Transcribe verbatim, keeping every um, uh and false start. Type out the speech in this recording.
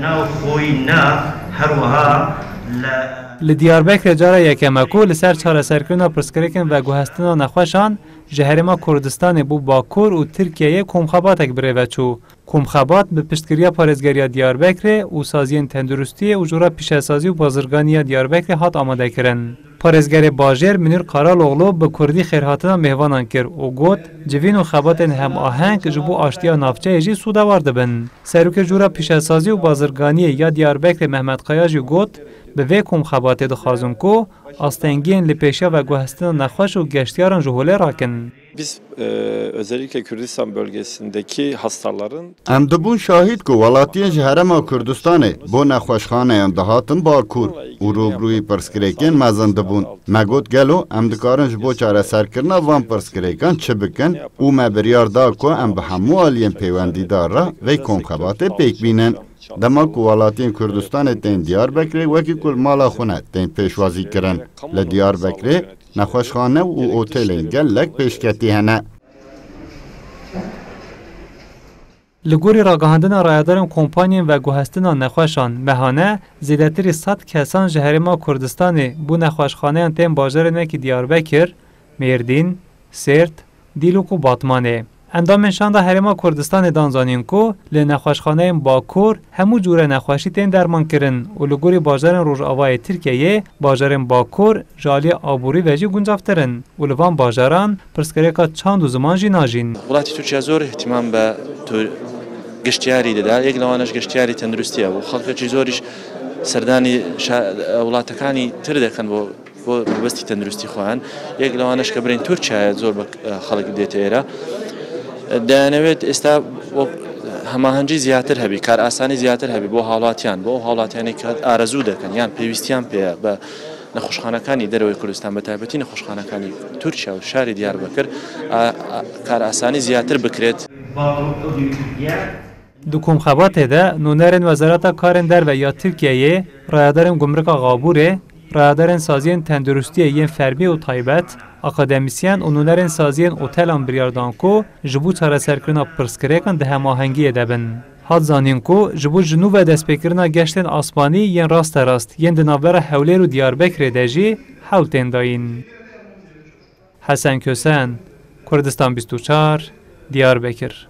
Nav xwe ne, her wiha li Li Diyarbekirê cara yekem e ku li ser çareserkirina pirsgirêkên veguhestina nexweşan ji Herêma Kurdistanê bo Bakur û Tirkiyeyê komxebatek bi rê ve çû. Komxebat bi piştgiriya Parêzgeriya Diyarbekirê û Saziyên Tenduristiyê û Jora Pîşesazî û Bazirganî ya Diyarbekirê hat amadekirin. Parêzgerê bajêr Münîr Karaloglu bi kurdî xêrhatina mêvanan kir û got, civîn û xebatên hemaheng ji bo aştiya navçeyê jî sûdewar dibin. Serokê Jora Pîşesazî û Bazirganiyê ya Diyarbekirê Mehmet Kaya jî got, bi vê komxebatê dixwazin ku astengiyên li pêşiya veguhestina nexweş û geştiyaran ji holê rakin. Biz e, özellikle Kürdistan bölgesindeki hastaların Em dibûn şahîd ku welatiyên ji Herêma Kurdistanê bo nexweşxaneyan dihatin Bakur û rûbirûyî pirsgirêkên mezin dibûn. Me got, gelo em dikarin ji bo çareserkirina van pirsgirêkan çi bikin û me biryar da ku em bi hemû aliyên pêwendîdar re vê komxebatê pêk bînin. Dema ku welatiyên Kurdistanê tên Diyarbekirê wekî ku li mala xwe ne tên pêşwazî kirin. Li Diyarbekirê nexweşxane û otelên gelek pêşketî hene. Li gorî ragihandina rayedarên kompanyên veguhestina nexweşan, mehane zêdetirî sed kesan ji Herêma Kurdistanê bo nexweşxaneyan tên bajarên wekî Diyarbekir, Mêrdîn, Sêrt, Dîlok û Batmanê. Endamên Şanda Herêma Kurdistanê dan zanîn ku li nexweşxaneyên Bakur hemû cûre nexweşî tên dermankirin û li gorî bajarên Rojavayê Tirkiyeyê, bajarên Bakur ji aliyê aborî ve jî guncavtir in û li van bajaran pirsgirêka çand û ziman jî najîn. وڵاتی تورکیا زۆر اهتمام بە تو گشتیاری دەدا، یەک لەوانەش گشتیاری تەندروستیە و خەڵکێکی زۆریش سەردانی شا- وڵاتەکانی تر دەکەن بۆ بۆ مەبەستی تەندروستی خۆیان. یەک لەوانەش کە برین تورکیایە زۆر بە خەڵک دێتە ئێرە. دەیانەوێت ئێستا وەک هەماهەنگی زیاتر هەبی، کار ئاسانی زیاتر هەبی بۆ هاوڵاتیان، بۆ ئەو هاوڵاتیانەی کە ئارەزوو دەکەن یان پێویستیان پێیە بە نەخۆشخانەکانی دەرەوەی کوردستان، بە تایبەتی نەخۆشخانەکانی تورکیا و شاری دیاربەکر، ئا- ئا- کار ئاسانی زیاتر بکرێت. Di komxebatê de nûnerên Wezareta Karên Derve ya Tirkiyeyê, rayedarên Gumrika Xabûrê, rayedarên Saziyên Tenduristiyê yên fermî û taybet, akademîsyen û nûnerên saziyên otelan biryar dan ku ji bo çareserkirina pirsgirêkan di hemahengiyê de bin. Hat zanîn ku ji bo ji nû ve destpêkirina geştên asmanî yên rasterast yên di navbera Hewlêr û Diyarbekirê de jî hewl tên dayîn. Hesen Kösen, Kurdistan bîst û çar, Diyarbekir.